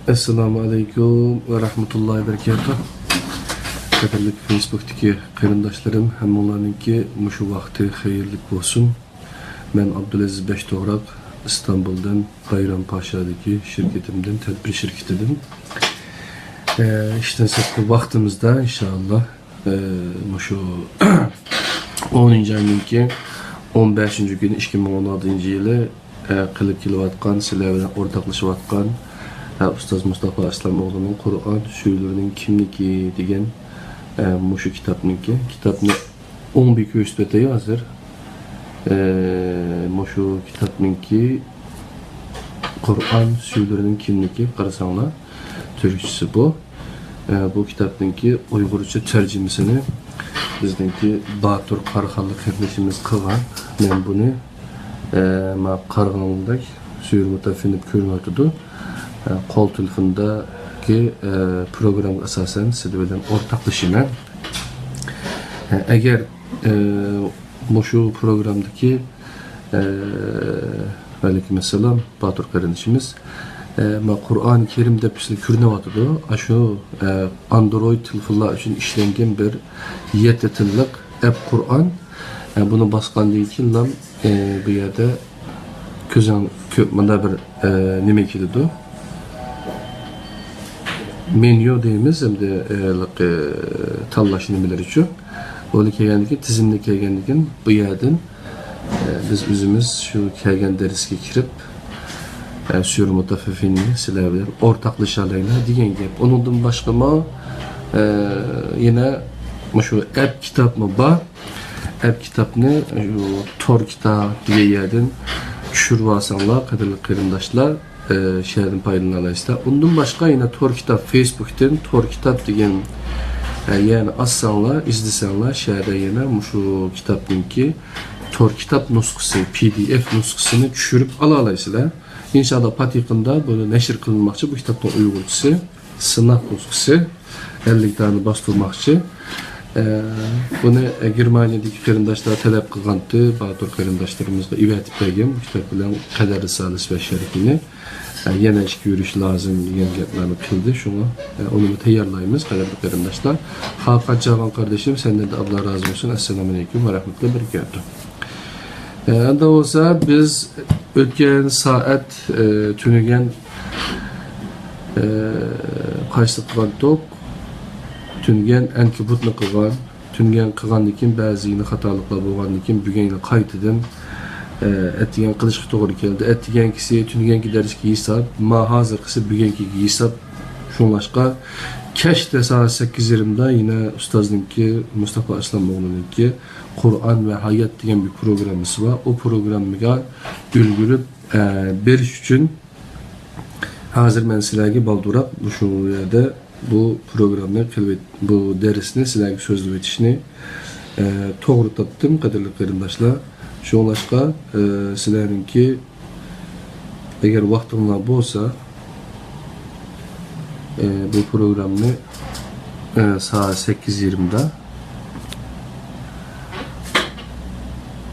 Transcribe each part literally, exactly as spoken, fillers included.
ئەسسالامۇ ئەلەيكۇم ۋە رەھمەتۇللاھى ۋە بەرىكاتۇھ. قەدىرلىك فېيسبۇكتىكى قېرىنداشلىرىم، ھەممىڭلارنىڭكى مۇشۇ ۋاقتى خەيرلىك بولسۇن. مەن ئابدۇلئەزىز بەشتوغراق، ئىستانبۇلدىن، بايرامپاشادىكى شىركىتىمدىن، تەدبىر شىركىتىدىن. ئە، ئىشتىن سىرتقى ۋاقتىمىزدا ئىنشائاللا، ئە، مۇشۇ ئونىنچى ئاينىڭكى ئون بەشىنچى كۈنى، ئىككى مىڭ ئون ئالتىنچى يىلى، ئە، قىلىپ كېلىۋاتقان، سىلەر بىلەن ئورتاقلىشىۋاتقان، ئە، ئۇستاز مۇستاپا ئىسلام ئوغلىنىڭ قۇرئان سۈرىلىرىنىڭ كىملىكى دېگەن، ئە، مۇشۇ كىتابنىڭكى، كىتابنى ئوڭ بىر كۆرسىتىۋېتەي ھازىر. ئە، مۇشۇ كىتابنىڭكى قۇرئان سۈرىلىرىنىڭ كىملىكى، قارىساڭلار، تۈركچىسى بۇ. ئە، بۇ كىتابنىڭكى ئۇيغۇرچە تەرجىمىسىنى بىزنىڭكى باتۇر قاراخانلىق قېرىندىشىمىز قىلغان. مەن بۇنى، ئە، ما قارىغىنىڭدەك سۈرە مۇتەففىفىن دەپ كۆرۈنۈۋاتىدۇ. ئە، قول تېلېفوندىكى، ئە، پروگراممىغا ئاساسەن سىلەر بىلەن ئورتاقلىشىمەن. ئە، ئەگەر، ئە، مۇشۇ پروگراممىدىكى، ئە، ۋەئەلەيكۇم ئەسسالام، باتۇر قېرىندىشىمىز. ئە، ما قۇرئان كەرىم دەپ سىلەر كۆرۈنۈۋاتىدۇ. ئاشۇ، ئە، ئاندرويد تېلېفونلار ئۈچۈن ئىشلەنگەن بىر يەتتە تىللىق ئەپ قۇرئان. ئە، بۇنى باسقاندىن كېيىنلا، ئە، بۇ يەردە كۆزۈڭ كۆپ مۇنداق بىر، ئە، نېمە كېلىدۇ. مېنيۇ دەيمىز، ئەمدى، ئە، ھېلىقى تاللاش نېمىلىرىچۇ. ئۇنى كەلگەندىن كېيىن، تىزىملىك كەلگەندىن كېيىن بۇ يەردىن، ئە، بىز ئۆزىمىز شۇ كەلگەن دەرسكە كىرىپ، ئە، سۈرە مۇتەففىفىننى سىلەر بىلەن ئورتاقلىشالايلا دېگەن گەپ. ئۇنىڭدىن باشقىمۇ، ئە، يەنە مۇشۇ ئەپ كىتابمۇ بار. ئەپ كىتابنى شۇ تور كىتاب دېگەن يەردىن چۈشۈرۈۋالساڭلار، قەدىرلىك قېرىنداشلار، ئە، شۇ يەردىن پايدىلىنالايسىلەر. ئۇندىن باشقا يەنە تور كىتاب، فېيسبۇكتىن تور كىتاب دېگەن، ئە، يەرنى ئاچساڭلار، ئىزدىسەڭلار، شۇ يەردە يەنە مۇشۇ كىتابنىڭكى تور كىتاب نۇسخىسى، پى دى ئېف نۇسخىسىنى چۈشۈرۈپ ئالالايسىلەر. ئىنشاللا، پات يېقىندا بۇنى نەشر قىلىنماقچى، بۇ كىتابنىڭ ئۇيغۇرچىسى. سىناق نۇسخىسى، ئەللىك دانە باستۇرماقچى. ئە، بۇنى، ئە، گېرمانىيەدىكى قېرىنداشلار تەلەپ قىلغانتى، باتۇر قېرىنداشلىرىمىزغا ئەۋەتىپ بەرگەن بۇ كىتاب بىلەن قەدەر رىسالىسى ۋە شەرھىنى. ئە، يەنە ئىككى يۈرۈش لازىم دېگەن گەپلەرنى قىلدى، شۇڭا، ئە، ئۇنىمۇ تەييارلايمىز، قەدىرلىك قېرىنداشلار. خاقان چاغان قاردىشىم، سەندىن دە ئاللا رازى بولسۇن. ئەسسالامۇ ئەلەيكۇم ۋە رەھمەتۇللاھى ۋە بەرىكاتۇھ. ئە، ئەمدى بولسا بىز ئۆتكەن سائەت، ئە، تۈنۈگۈن، ئە، قايسى قىلغانتۇق؟ تۈنۈگۈن ئەنكىبۇتنى قىلغان. تۈنۈگۈن قىلغاندىن كېيىن بەزى يەنە خاتالىقلار بولغاندىن كېيىن بۈگۈن يەنە قايتىدىن، ئە، ئەتىگەن قىلىشقا توغرا كەلدى. ئەتىگەنكىسى تۈنۈگۈنكى دەرسكە ھېساب، ما ھازىرقىسى بۈگۈنكىگە ھېساب. شۇڭلاشقا كەچتە سائەت سەككىز يېرىمدا يەنە ئۇستازنىڭكى، مۇستاپا ئىسلام ئوغلىنىڭكى قۇرئان ۋە ھايات دېگەن بىر پروگراممىسى بار. ئۇ پروگراممىغا ئۈلگۈرۈپ، ئە، بېرىش ئۈچۈن ھازىر مەن سىلەرگە بالدۇراق مۇشۇ يەردە بۇ پروگراممىنى قىلىۋېت-، بۇ دەرسنى سىلەرگە سۆزلىۋېتىشنى، ئە، توغرا تاپتىم، قەدىرلىك قېرىنداشلار. شۇڭلاشقا، ئە، سىلەرنىڭكى ئەگەر ۋاقتىڭلار بولسا، ئە، بۇ پروگرامنى، ئە، سائەت سەككىز يېرىمدا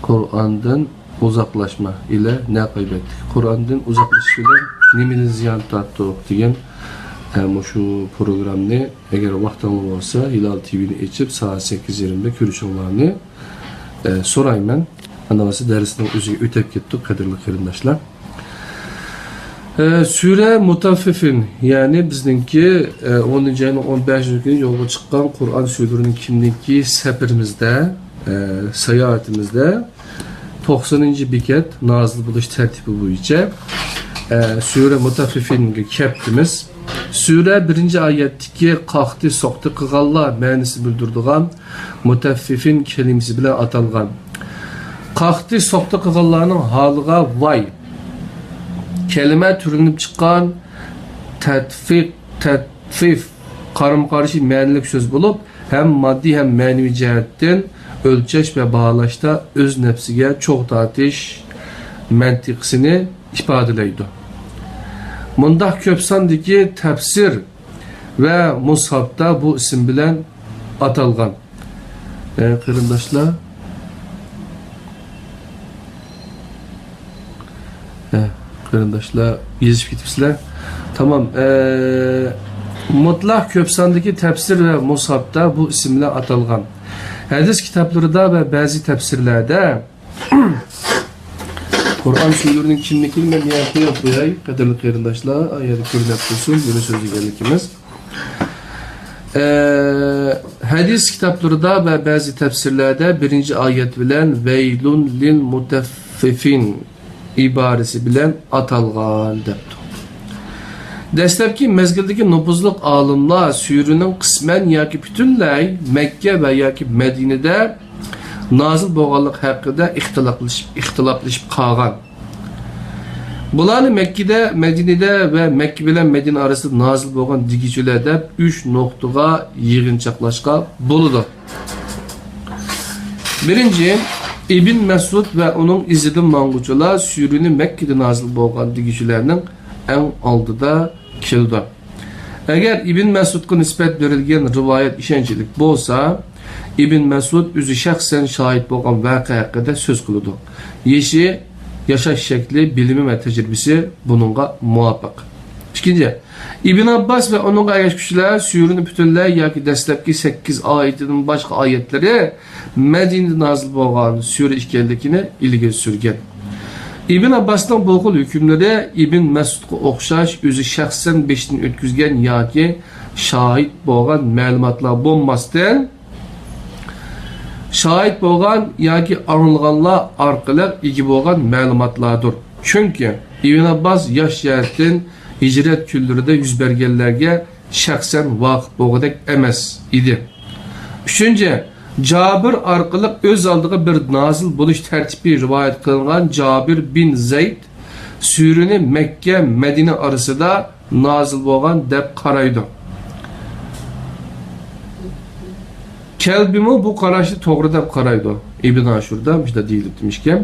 قۇرئاندىن ئۇزاقلاشما ئىلە نە غەيۋەتلىك. قۇرئاندىن ئۇزاقلىشىش بىلەن نېمىدىن زىيان تارتتۇق دېگەن، ئە، مۇشۇ پروگرامنى ئەگەر ۋاقتىڭلار بولسا، ھىلال تىۋىنى ئېچىپ سائەت سەككىز يېرىمدا كۆرۈشۈڭلارنى، ئە، سورايمەن. ئاندىن بولسا دەرسنىڭ ئۆزىگە ئۆتۈپ كەتتۇق، قەدىرلىك قېرىنداشلار. ئە، سۈرە مۇتەففىفىن، يەنى بىزنىڭكى، ئە، ئونىنچى ئاينىڭ ئون بەشىنچى كۈنى يولغا چىققان قۇرئان سۈرىلىرىنىڭ كىملىكى سەپىرىمىزدە، ئە، ساياھىتىمىزدە توقسىنىنچى بېكەت نازىل بولۇش تەرتىپى بويىچە، ئە، سۈرە مۇتەففىفىنگە كەپتىمىز. سۈرە بىرىنچى ئايەتتىكى قاقتى سوقتى قىلغانلار مەنىسىنى بىلدۈرىدىغان مۇتەففىفىن كەلىمىسى بىلەن ئاتالغان. قاقتى سوقتى قىلغانلارنىڭ ھالىغا ۋاي! كەلىمە تۈرلىنىپ چىققان تەتفىق، تەتفىف، قارىمۇ قارشى مەنىلىك سۆز بولۇپ، ھەم ماددىي ھەم مەنىۋى جەھەتتىن ئۆلچەش ۋە باھالاشتا ئۆز نەپسىگە چوغ تارتىش مەنتىقىسىنى ئىپادىلەيدۇ. مۇنداق كۆپ ساندىكى تەپسىر ۋە مۇسھاپتا بۇ ئىسىم بىلەن ئاتالغان. ئە، قېرىنداشلار، ئە، قېرىنداشلار يېزىپ كېتىپسىلەر. تامام. ئە، مۇتلەق كۆپ ساندىكى تەپسىر ۋە مۇسھاپتا بۇ ئىسىم بىلەن ئاتالغان. ھەدىس كىتابلىرىدا ۋە بەزى تەپسىرلەردە قۇرئان سۈرىلىرىنىڭ كىملىكىنى مەن يەنە قويۇپ قوياي، قەدىرلىك قېرىنداشلار، ئايەتتە كۆرۈنۈپ تۇرسۇن، بۇنى سۆزلىگەنلىكىمىز. ئە، ھەدىس كىتابلىرىدا ۋە بەزى تەپسىرلەردە بىرىنچى ئايەت بىلەن «ۋەيلۇن لىل مۇتەففىفىن» ئىبارىسى بىلەن ئاتالغان دەپتۇ. دەسلەپكى مەزگىلدىكى نوپۇزلۇق ئالىملار سۈرىنىڭ قىسمەن ياكى پۈتۈنلەي مەككە ۋە ياكى مەدىنىدە نازىل بولغانلىقى ھەققىدە ئىختىلاپلىشىپ، ئىختىلاپلىشىپ قالغان. بۇلارنى مەككىدە، مەدىنىدە ۋە مەككە بىلەن مەدىنە ئارىسىدا نازىل بولغان دېگۈچىلەر دەپ ئۈچ نۇقتىغا يىغىنچاقلاشقا بولىدۇ. بىرىنچى، ئىبن مەسئۇد ۋە ئۇنىڭ ئىزىدىن ماڭغۇچىلار سۈرىنى مەككىدە نازىل بولغان دېگۈچىلەرنىڭ ئەڭ ئالدىدا كېلىدۇ. ئەگەر ئىبن مەسئۇدقا نىسبەت بېرىلگەن رىۋايەت ئىشەنچلىك بولسا، ئىبن مەسئۇد ئۆزى شەخسەن شاھىت بولغان ۋەقە ھەققىدە سۆز قىلىدۇ. يېشى، ياشاش شەكلى، بىلىمى ۋە تەجرىبىسى بۇنىڭغا مۇۋاپىق. ئىككىنچى، ئىبن ئابباس ۋە ئۇنىڭغا ئەگەشكۈچىلەر سۈرىنى پۈتۈنلەي ياكى دەسلەپكى سەككىز ئايىتىدىن باشقا ئايەتلىرى مەدىنىدە نازىل بولغان سۈرە ئىكەنلىكىنى ئىلگىرى سۈرگەن. ئىبن ئابباسنىڭ بۇ خىل ھۆكۈملىرى ئىبن مەسئۇدقا ئوخشاش ئۆزى شەخسەن بېشىدىن ئۆتكۈزگەن ياكى شاھىت بولغان مەلۇماتلار بولماستىن، شاھىت بولغان ياكى ئاڭلىغانلار ئارقىلىق ئىگە بولغان مەلۇماتلاردۇر. چۈنكى ئىبن ئابباس ياش جەھەتتىن ھىجرەت كۈنلىرىدە يۈز بەرگەنلەرگە شەخسەن ۋاقىپ بولغۇدەك ئەمەس ئىدى. ئۈچىنچى، جابىر ئارقىلىق ئۆز ئالدىغا بىر نازىل بولۇش تەرتىپى رىۋايەت قىلىنغان جابىر بىن زەيد سۈرىنى مەككە، مەدىنە ئارىسىدا نازىل بولغان دەپ قارايدۇ. كەلبىمۇ بۇ قاراشنى توغرا دەپ قارايدۇ. ئىبن ئاشۇردا مۇشۇنداق دېيىلىپتىمىشكەن.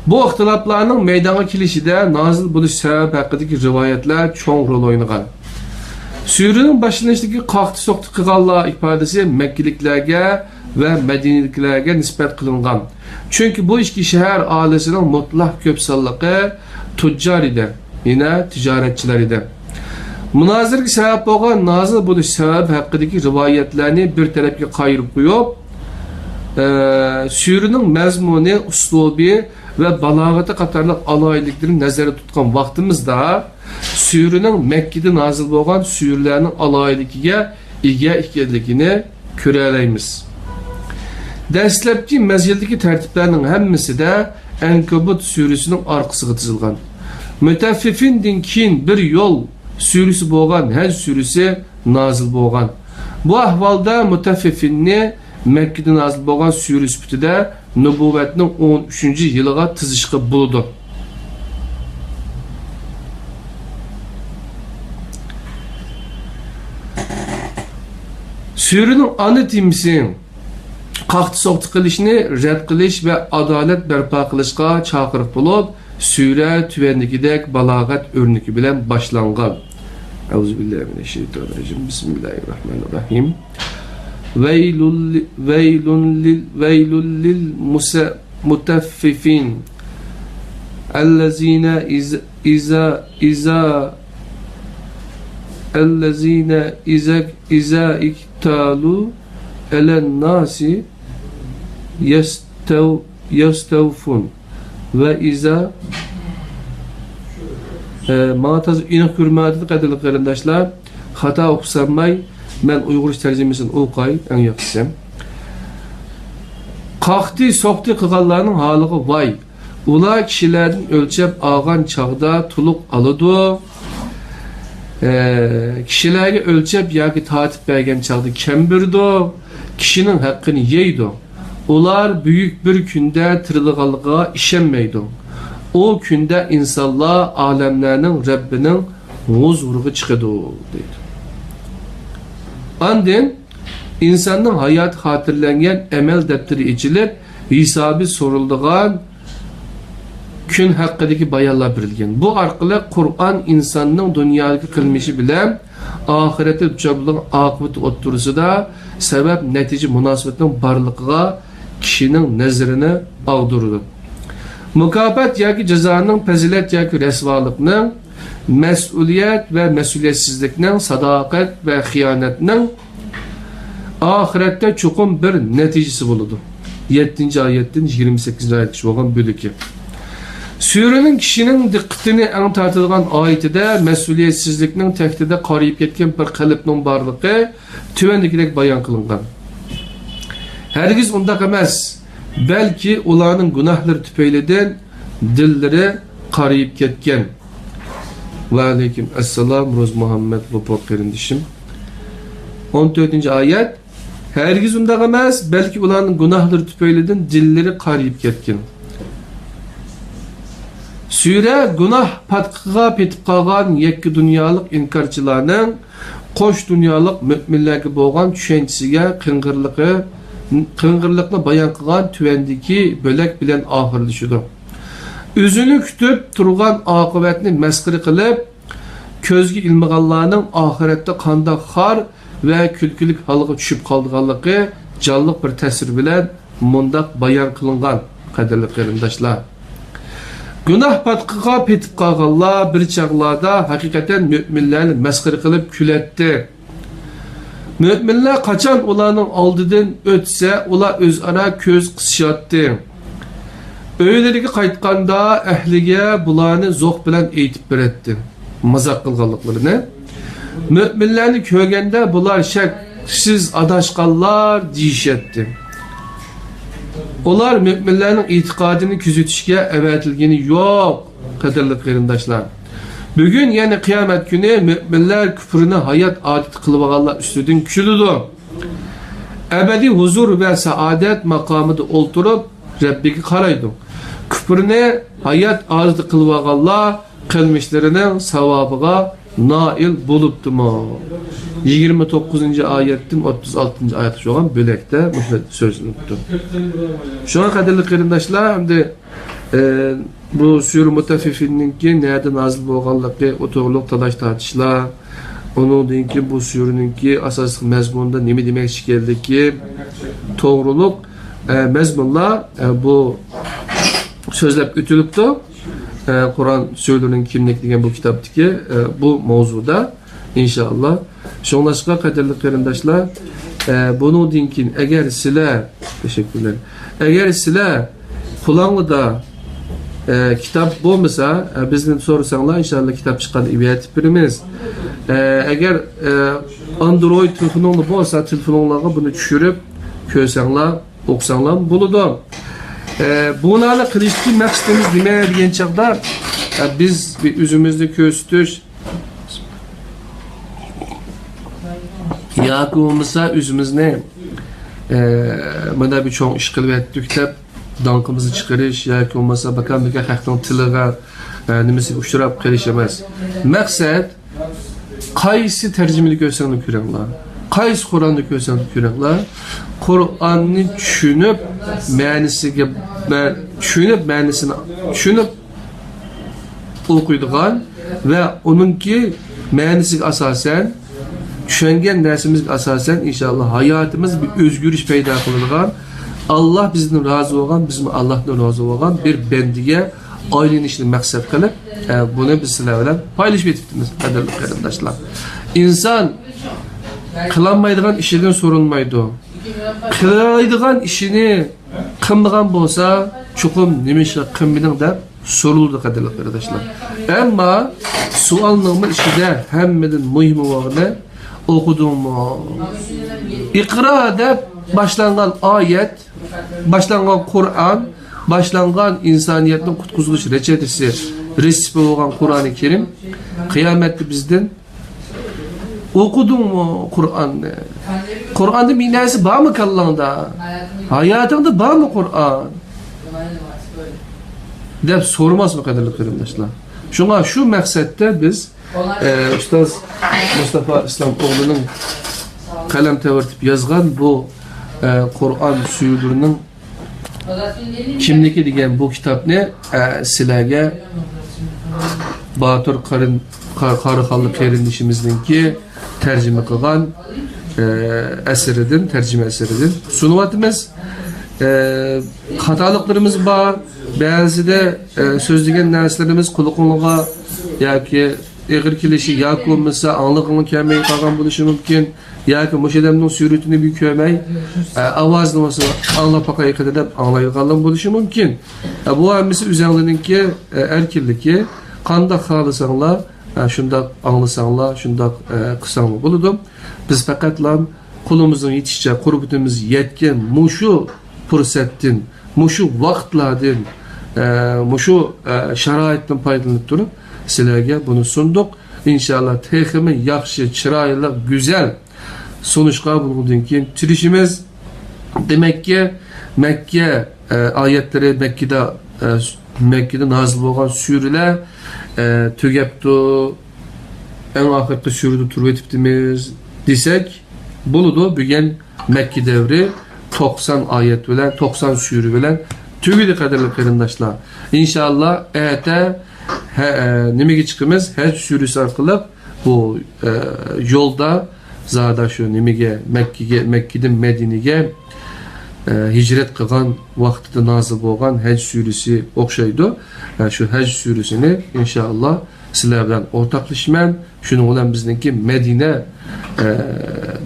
بۇ ئىختىلاپلارنىڭ مەيدانغا كېلىشىدە نازىل بولۇش سەۋەبى ھەققىدىكى رىۋايەتلەر چوڭ رول ئوينىغان. سۈرىنىڭ باشلىنىشىدىكى قاقتى-سوقتى قىلغانلار ئىپادىسى مەككىلىكلەرگە ۋە مەدىنىلىكلەرگە نىسبەت قىلىنغان. چۈنكى بۇ ئىككى شەھەر ئاھالىسىنىڭ مۇتلەق كۆپ سانلىقى تۇججار ئىدى، يەنى تىجارەتچىلەر ئىدى. مۇنازىرىگە سەۋەب بولغان نازىل بولۇش سەۋەبى ھەققىدىكى رىۋايەتلەرنى بىر تەرەپكە قايرىپ قويۇپ، ئە، سۈرىنىڭ مەزمۇنى، ئۇسلۇبى ۋە بالاغىتى قاتارلىق ئالاھىدىلىكلىرىنى نەزەردە تۇتقان ۋاقتىمىزدا، سۈرىنىڭ مەككىدە نازىل بولغان سۈرىلەرنىڭ ئالاھىدىلىكىگە ئىگە ئىكەنلىكىنى كۆرەلەيمىز. دەسلەپكى مەزگىلدىكى تەرتىپلەرنىڭ ھەممىسىدە ئەنكەبۇت سۈرىسىنىڭ ئارقىسىغا تىزىلغان. مۇتەففىفىندىن كېيىن بىر يول سۈرىسى بولغان ھەج سۈرىسى نازىل بولغان. بۇ ئەھۋالدا مۇتەففىفىننى مەككىدە نازىل بولغان سۈرە سۈپىتىدە نۇبۇۋۋەتنىڭ ئون ئۈچىنچى يىلىغا تىزىشقا بولىدۇ. سۈرىنىڭ ئانا تېمىسى قاقتى-سوقتى قىلىشنى رەت قىلىش ۋە ئادالەت بەرپا قىلىشقا چاقىرىق بولۇپ، سۈرە تۆۋەندىكىدەك بالاغەت ئۆرنىكى بىلەن باشلانغان. أعوذ بالله من الشيطان الرجيم. بسم الله الرحمن الرحيم. ويل ل-، ويل لل-، ويل للمس-، مطففين. الذين إذا، إذا، إذا، الذين إذا، إذا اكتالوا على الناس يستو-، يستوفون. ۋە ئىزا، ئە، ماڭا تازا ئېنىق كۆرمەيدۇ، قەدىرلىك قېرىنداشلار. خاتا ئوقۇسامماي، مەن ئۇيغۇرچە تەرجىمىسىنى ئوقاي، ئەڭ ياخشىسى. قاقتى، سوقتى قىلغانلارنىڭ ھالىغا ۋاي! ئۇلار كىشىلەردىن ئۆلچەپ ئالغان چاغدا تولۇق ئالىدۇ. ئە، كىشىلەرگە ئۆلچەپ ياكى تارتىپ بەرگەن چاغدا كەم بېرىدۇ. كىشىنىڭ ھەققىنى يەيدۇ. ئۇلار بۈيۈك بىر كۈندە تىرىلغانلىقىغا ئىشەنمەيدۇ. ئۇ كۈندە ئىنسانلار ئالەملەرنىڭ رەببىنىڭ ھۇزۇرىغا چىقىدۇ، دەيدۇ. ئاندىن ئىنساننىڭ ھاياتى خاتىرىلەنگەن ئەمەل دەپتىرى ئېچىلىپ، ھېسابى سورىلىدىغان كۈن ھەققىدىكى بايانلار بېرىلگەن. بۇ ئارقىلىق قۇرئان ئىنساننىڭ دۇنيادىكى قىلمىشى بىلەن ئاخىرەتتە دۇچار بولىدىغان ئاقىۋىتى ئوتتۇرىسىدا سەۋەب نەتىجە مۇناسىۋىتىنىڭ بارلىقىغا كىشىنىڭ نەزىرىنى ئاغدۇرىدۇ. مۇكاپات ياكى جازانىڭ، پەزىلەت ياكى رەسۋالىقنىڭ، مەسئۇلىيەت ۋە مەسئۇلىيەتسىزلىكنىڭ، ساداقەت ۋە خىيانەتنىڭ ئاخىرەتتە چوقۇم بىر نەتىجىسى بولىدۇ. يەتتىنچى ئايەتتىن يىگىرمە سەككىزىنچى ئايەتكىچە بولغان بۆلىكى. سۈرىنىڭ كىشىنىڭ دىققىتىنى ئەڭ تارتىدىغان ئايىتىدە مەسئۇلىيەتسىزلىكنىڭ تەھتىدە قارىيىپ كەتكەن بىر قەلبنىڭ بارلىقى تۆۋەندىكىدەك بايان قىلىنغان. ھەرگىز ئۇنداق ئەمەس، بەلكى ئۇلارنىڭ گۇناھلىرى تۈپەيلىدىن دىللىرى قارىيىپ كەتكەن. ۋەئەلەيكۇم ئەسسالام، روزمۇھەممەت لوپۇر قېرىندىشىم. ئون تۆتىنچى ئايەت. ھەرگىز ئۇنداق ئەمەس، بەلكى ئۇلارنىڭ گۇناھلىرى تۈپەيلىدىن دىللىرى قارىيىپ كەتكەن. سۈرە گۇناھ پاتقىقىغا پېتىپ قالغان يەككە دۇنيالىق ئىنكارچىلارنىڭ قوش دۇنيالىق مۆمىنلەرگە بولغان چۈشەنچىسىگە قىڭغىرلىقى، قىڭغىرلىقنى بايان قىلغان تۆۋەندىكى بۆلەك بىلەن ئاخىرلىشىدۇ. ئۆزىنى كۈتۈپ تۇرغان ئاقىۋەتنى مەسخىرە قىلىپ، كۆزگە ئىلمىغانلارنىڭ ئاخىرەتتە قانداق خار ۋە كۈلكىلىك ھالغا چۈشۈپ قالىدىغانلىقى جانلىق بىر تەسۋىر بىلەن مۇنداق بايان قىلىنغان، قەدىرلىك قېرىنداشلار. گۇناھ پاتقىقىغا پېتىپ قالغانلار بىر چاغلاردا ھەقىقەتەن مۆمىنلەرنى مەسخىرە قىلىپ كۈلەتتى. مۆمىنلەر قاچان ئۇلارنىڭ ئالدىدىن ئۆتسە، ئۇلار ئۆزئارا كۆز قىسىشاتتى. ئۆيلىرىگە قايتقاندا ئەھلىگە بۇلارنى زوق بىلەن ئېيتىپ بېرەتتى، مازاق قىلغانلىقلىرىنى. مۆمىنلەرنى كۆرگەندە بۇلار شەكسىز ئاداشقانلار دېيىشەتتى. ئۇلار مۆمىنلەرنىڭ ئېتىقادىنى كۆزىتىشكە ئەۋەتىلگىنى يوق، قەدىرلىك قېرىنداشلار. بۈگۈن، يەنى قىيامەت كۈنى مۆمىنلەر كۇپرىنى ھايات ئادىتى قىلىۋالغانلار ئۈستىدىن كۈلىدۇ. ئەبەدىي ھۇزۇر ۋە سائادەت ماقامىدا ئولتۇرۇپ، رەببىگە قارايدۇ. كۇپرىنى ھايات ئادىتى قىلىۋالغانلار قىلمىشلىرىنىڭ ساۋابىغا نائىل بولۇپتىمۇ؟ يىگىرمە توققۇزىنچى ئايەتتىن ئوتتۇز ئالتىنچى ئايەتكىچە بولغان بۆلەكتە مۇشۇنداق سۆزلىنىپتۇ. شۇڭا، قەدىرلىك قېرىنداشلار، ئەمدى، ئە، بۇ سۈرە مۇتەففىفىننىڭكى نەدە نازىل بولغانلىقى، ئۇ توغرۇلۇق تالاش-تارتىشلار، ئۇنىڭدىن كېيىن بۇ سۈرىنىڭكى ئاساسلىق مەزمۇنىدا نېمە دېمەكچى ئىكەنلىكى توغرۇلۇق، ئە، مەزمۇنلار، ئە، بۇ سۆزلەپ ئۆتۈلۈپتۇ. ئە، قۇرئان سۈرىلىرىنىڭ كىملىكى دېگەن بۇ كىتابتىكى، ئە، بۇ ماۋزۇدا، ئىنشائاللا. شۇڭلاشقا، قەدىرلىك قېرىنداشلار، ئە، بۇنىڭدىن كېيىن ئەگەر سىلەر، تەشەككۈرلەر، ئەگەر سىلەر قولۇڭلاردا، ئە، كىتاب بولمىسا، ئە، بىزدىن سورىساڭلار، ئىنشائاللا، كىتاب چىققاندا ئەۋەتىپ بېرىمىز. ئە، ئەگەر، ئە، ئاندرويد تېلېفونۇڭلار بولسا، تېلېفونۇڭلارغا بۇنى چۈشۈرۈپ كۆرسەڭلار، ئوقۇساڭلار بولىدۇ. ئە، بۇلارنى قىلىشتىكى مەقسىتىمىز نېمە دېگەن چاغدا، ئە، بىز بىر ئۆزىمىزنى كۆرسىتىش ياكى بولمىسا ئۆزىمىزنى، ئە، مانا بىر چوڭ ئىش قىلىۋەتتۇق دەپ داڭقىمىزنى چىقىرىش ياكى بولمىسا بىكار-بىكار خەقنىڭ تىلىغا، ئە، نېمىسىگە ئۇچراپ قېلىش ئەمەس. مەقسەت، قايسى تەرجىمىنى كۆرسەڭلار كۆرۈڭلار، قايسى قۇرئاننى كۆرسەڭلار كۆرۈڭلار، قۇرئاننى چۈشىنىپ، مەنىسىگە، مە-، چۈشىنىپ، مەنىسىنى چۈشىنىپ ئوقۇيدىغان ۋە ئۇنىڭكى مەنىسىگە ئاساسەن، چۈشەنگەن نەرسىمىزگە ئاساسەن، ئىنشائاللا، ھاياتىمىز بىر ئۆزگىرىش پەيدا قىلىدىغان، ئاللا بىزدىن رازى بولغان، بىزمۇ ئاللادىن رازى بولغان بىر بەندىگە ئايلىنىشنى مەقسەت قىلىپ، ئە، بۇنى بىز سىلەر بىلەن پايلىشىپ ئۆتۈپتىمىز، قەدىرلىك قېرىنداشلار. ئىنسان قىلالمايدىغان ئىشىدىن سورۇنمايدۇ. قىلالايدىغان ئىشىنى قىلمىغان بولسا، چوقۇم نېمە ئىشقا قىلمىدىڭ دەپ سورىلىدۇ، قەدىرلىك قېرىنداشلار. ئەمما سوئالنىڭمۇ ئىچىدە ھەممىدىن مۇھىمى بولغىنى، ئوقۇدۇڭمۇ؟ ئىقرا دەپ باشلانغان ئايەت، باشلانغان قۇرئان، باشلانغان ئىنسانىيەتنىڭ قۇتقۇزۇلۇش رېچېتىسى، رېتسېپى بولغان قۇرئانى كەرىم قىيامەتتە بىزدىن، ئوقۇدۇڭمۇ قۇرئاننى؟ قۇرئاندا بىر نەرسە بارمۇ كاللاڭدا؟ ھاياتىڭدا بارمۇ قۇرئان؟ دەپ سورىماسمۇ، قەدىرلىك قېرىنداشلار؟ شۇڭا شۇ مەقسەتتە بىز، ئە، ئۇستاز مۇستافا ئىسلام ئوغلىنىڭ قەلەم تەۋرىتىپ يازغان بۇ، ئە، قۇرئان سۈرىلىرىنىڭ كىملىكى دېگەن بۇ كىتابنى، ئە، سىلەرگە باتۇر قارىن-، قا-، قاراخانلىق قېرىندىشىمىزنىڭكى تەرجىمە قىلغان، ئە، ئەسىرىدىن، تەرجىمە ئەسىرىدىن سۇنۇۋاتىمىز. ئە، خاتالىقلىرىمىز بار، بەزىدە، ئە، سۆزلىگەن نەرسىلىرىمىز قۇلىقىڭلارغا ياكى ئېغىر كېلىشى ياكى بولمىسا ئاڭلىغىڭلار كەلمەي قالغان بولۇشى مۇمكىن. ياكى مۇشۇ ئادەمنىڭ سۈرىتىنى بىر كۆرمەي، ئە، ئاۋازىنى بولسا ئاڭلاپ باقايىقىدە دەپ ئاڭلايدىغانلار بولۇشى مۇمكىن. ئە، بۇ ھەممىسى ئۆزەڭلارنىڭكى، ئە، ئەركىنلىكى. قانداق خالىساڭلار، ئە، شۇنداق ئاڭلىساڭلار، شۇنداق، ئە، قىلساڭلار بولىدۇ. بىز پەقەتلا قولىمىزنىڭ يېتىشىچە، قۇربىتىمىز يەتكەن مۇشۇ پۇرسەتتىن، مۇشۇ ۋاقىتلاردىن، ئە، مۇشۇ، ئە، شارائىتتىن پايدىلىنىپ تۇرۇپ، سىلەرگە بۇنى سۇندۇق. ئىنشاللا، تېخىمۇ ياخشى، چىرايلىق، گۈزەل سۇنۇشقا بۇنىڭدىن كېيىن تىرىشىمىز. دېمەككى، مەككە، ئە، ئايەتلىرى، مەككىدە، ئە، مەككىدە نازىل بولغان سۈرىلەر، ئە، تۈگەپتۇ. ئەڭ ئاخىرقى سۈرىدە تۇرۇۋېتىپتىمىز دېسەك بولىدۇ. بۈگۈن مەككە دەۋرى توقسان ئايەت بىلەن، توقسان سۈرە بىلەن تۈگىدى، قەدىرلىك قېرىنداشلار. ئىنشاللا، ئەتە ھە-، ئە، نېمىگە چىقىمىز؟ ھەج سۈرىسى ئارقىلىق بۇ، ئە، يولدا زادا شۇ نېمىگە، مەككىگە، مەككىدىن مەدىنىگە، ئە، ھىجرەت قىلغان ۋاقتىدا نازىل بولغان ھەج سۈرىسى ئوخشايدۇ. ئە، شۇ ھەج سۈرىسىنى ئىنشاللا سىلەر بىلەن ئورتاقلىشىمەن. شۇنىڭ بىلەن بىزنىڭكى مەدىنە، ئە،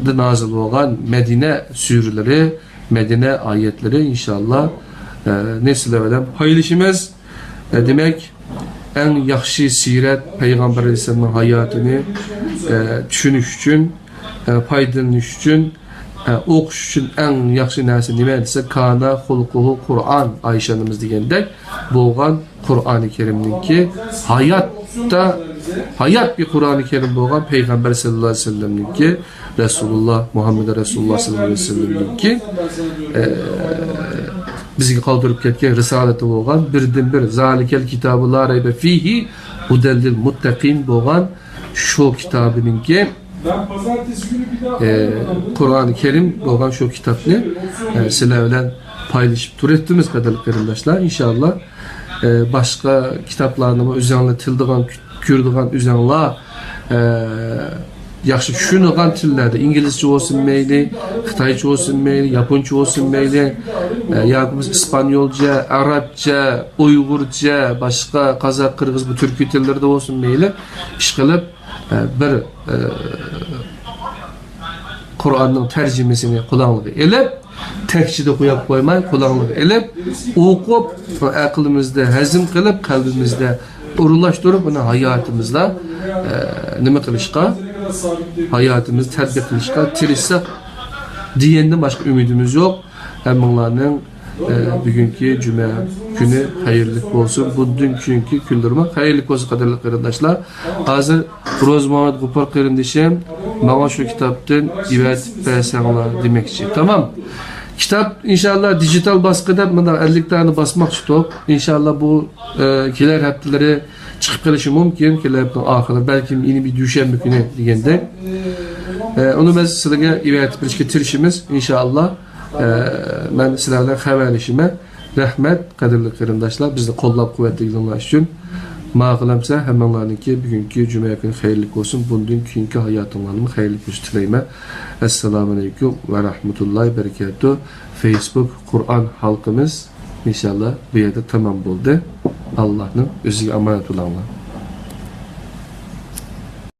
دە نازىل بولغان مەدىنە سۈرىلىرى، مەدىنە ئايەتلىرى ئىنشاللا، ئە، نى سىلەر بىلەن پايلىشىمىز. ئە، دېمەك، ئەڭ ياخشى سىيرەت، پەيغەمبەر ئەلەيھىسسالامنىڭ ھاياتىنى، ئە، چۈشىنىش ئۈچۈن، ئە، پايدىلىنىش ئۈچۈن، ئە، ئوقۇش ئۈچۈن ئەڭ ياخشى نەرسە نېمە دېسە، كانا خۇلقۇھۇ قۇرئان، ئايشە ئانىمىز دېگەندەك بولغان قۇرئانى كەرىمنىڭكى ھاياتتا، ھايات بىر قۇرئانى كەرىم بولغان پەيغەمبەر سەللەللاھۇ ئەلەيھى ۋەسەللەمنىڭكى، رەسۇلۇللا مۇھەممەد رەسۇلۇللا سەللەللاھۇ ئەلەيھى ۋەسەللەمنىڭكى، ئە، بىزگە قالدۇرۇپ كەتكەن رىسالىتى بولغان بىردىنبىر زالىكەل كىتابۇ لا رەيبە فىھى ھۇدەللىل مۇتتەقىن بولغان شۇ كىتابىنىڭكى، ئە، قۇرئانى كەرىم بولغان شۇ كىتابنى، ئە، سىلەر بىلەن پايلىشىپ تۇرۇۋېتىمىز، قەدىرلىك قېرىنداشلار. ئىنشاللا، ئە، باشقا كىتابلارنىمۇ ئۆزەڭلار تىلىدىغان، كۆرىدىغان ئۆزەڭلار، ئە، ياخشى چۈشىنىدىغان تىللاردا، ئىنگلىزچە بولسۇن مەيلى، خىتايچە بولسۇن مەيلى، ياپونچە بولسۇن مەيلى، ئە، ياكى بولمىسا ئىسپانيولچە، ئەرەبچە، ئۇيغۇرچە، باشقا قازاق، قىرغىز، بۇ تۈركىي تىللىرىدا بولسۇن مەيلى، ئىشقىلىپ، ئە، بىر، ئە، قۇرئاننىڭ تەرجىمىسىنى قۇلاقلىقى ئېلىپ، تەكچىدە قويۇپ قويماي، قۇلاقلىقى ئېلىپ، ئوقۇپ، ئەقلىمىزدە ھەزىم قىلىپ، قەلبىمىزدە ئورۇنلاشتۇرۇپ، ئۇنى ھاياتىمىزدا، ئە، نېمە قىلىشقا، ھاياتىمىزدا تەتبىق قىلىشقا تىرىشساق دېگەندىن باشقا ئۈمىدىمىز يوق. ھەممىڭلارنىڭ، ئە، بۈگۈنكى جۈمە كۈنى خەيرلىك بولسۇن. بۇندىن كېيىنكى كۈنلىرىمۇ خەيرلىك بولسۇن، قەدىرلىك قېرىنداشلار. ھازىر روزى مۇھەممەد غوپۇر قېرىندىشىم ماڭا شۇ كىتابتىن ئېۋەتىپ بەرسەڭلار دېمەكچى. تامام. كىتاب ئىنشاللا دىجىتال باسقى دەپ مۇنداق ئەللىك دانە باسماقچى توپ. ئىنشاللا بۇ، ئە، كېلەر ھەپتىلىرى چىقىپ قېلىشى مۇمكىن. كېلەر ھەپتىنىڭ ئاخىرى، بەلكىم يەنە بىر دۈشەنبە كۈنى دېگەندەك. ئە، ئۇنى بىز سىلەرگە ئېۋەتىپ بېرىشكە تىرىشىمىز، ئىنشاللا. ئە، مەن سىلەر بىلەن خەۋەرلىشىمەن. رەھمەت، قەدىرلىك قېرىنداشلار، بىزنى قوللاپ قۇۋۋەتلىگىنىڭلار ئۈچۈن. ماقۇل ئەمسە، ھەممىڭلارنىڭكى بۈگۈنكى جۈمە كۈنى خەيرلىك بولسۇن. بۇندىن كېيىنكى ھاياتىڭلارنىمۇ خەيرلىك بولسۇن تىلەيمەن. ئەسسالامۇئەلەيكۇم ۋە رەھمەتۇللاھى بەرىكاتۇھ. فېيسبۇك قۇرئان ھالقىمىز ئىنشاللا بۇ يەردە تامام بولدى. ئاللاھنىڭ ئۆزىگە ئامانەت بولۇڭلار.